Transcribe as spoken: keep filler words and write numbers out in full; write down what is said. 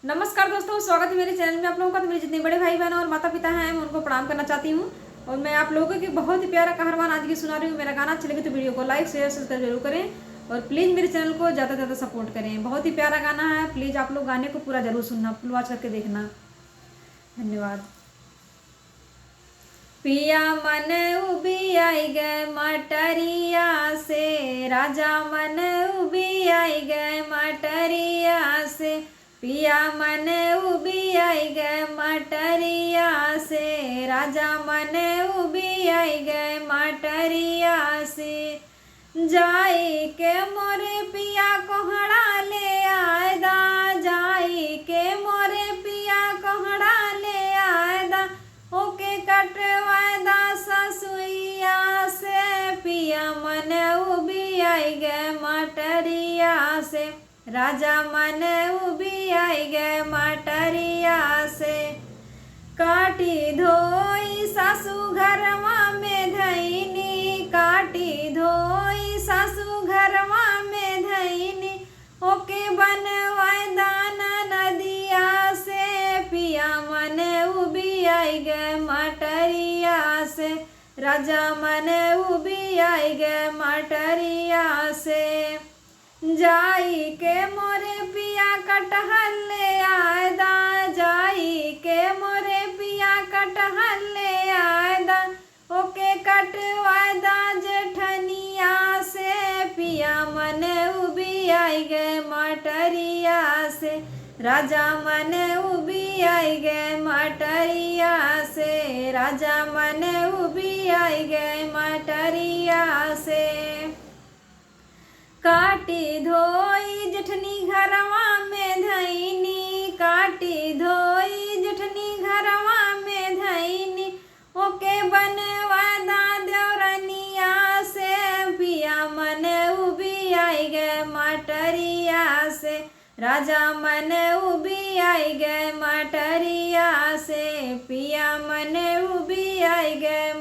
नमस्कार दोस्तों, स्वागत है मेरे चैनल में आप लोगों का। तो मेरे जितने बड़े भाई बहन और माता पिता हैं, मैं उनको प्रणाम करना चाहती हूँ। और मैं आप लोगों के बहुत ही प्यारा कहरवान आज की सुना रही हूँ। मेरा गाना अच्छा लगे तो वीडियो को लाइक, शेयर, सब्सक्राइब जरूर करें। और प्लीज मेरे चैनल को ज़्यादा से ज़्यादा सपोर्ट करें। बहुत ही प्यारा गाना है, प्लीज आप लोग गाने को पूरा जरूर सुनना, फुल वॉच करके देखना। धन्यवाद। पिया मन उबियाई गए मटरिया से, राजा मन उबियाई गए मटरिया से। पिया मन उबियाई गए मटरिया से, राजा मन उबियाई गए मटरिया से। जाई के मोरे पिया कोहड़ा ले आए दा, जाई के मोरे पिया कोहड़ा ले आए दा। ओके कटवाए दा ससुइया से, पिया मन उबियाई गए मटरिया से। राजा मन उबियाई गए मटरिया से। काटी धोई सासू घरवा में धैनी, काटी धोई सासू घरवा में धैनी। ओके बनवाए दा नदिया से, पिया मन उबियाई गए मटरिया से। राजा मन उबियाई गए मटरिया से। जाई के मोरे पिया कटहल ले आए दा, जाई के मोरे पिया कटहल ले आए दा। ओके कटवाए दा जेठनिया से, पिया मन उबियाई गए मटरिया से। राजा मन उबियाई गए मटरिया से, राजा मन उबियाई गए मटरिया से। काटी धोई जेठनी घरवा में धैनी, काटी धोई जेठनी घरवा में धैनी। ओके बनवाए दा देवरनिया से, पिया मन उबियाई गए मटरिया से। राजा मन उबियाई गए मटरिया से, पिया मन उबियाई गए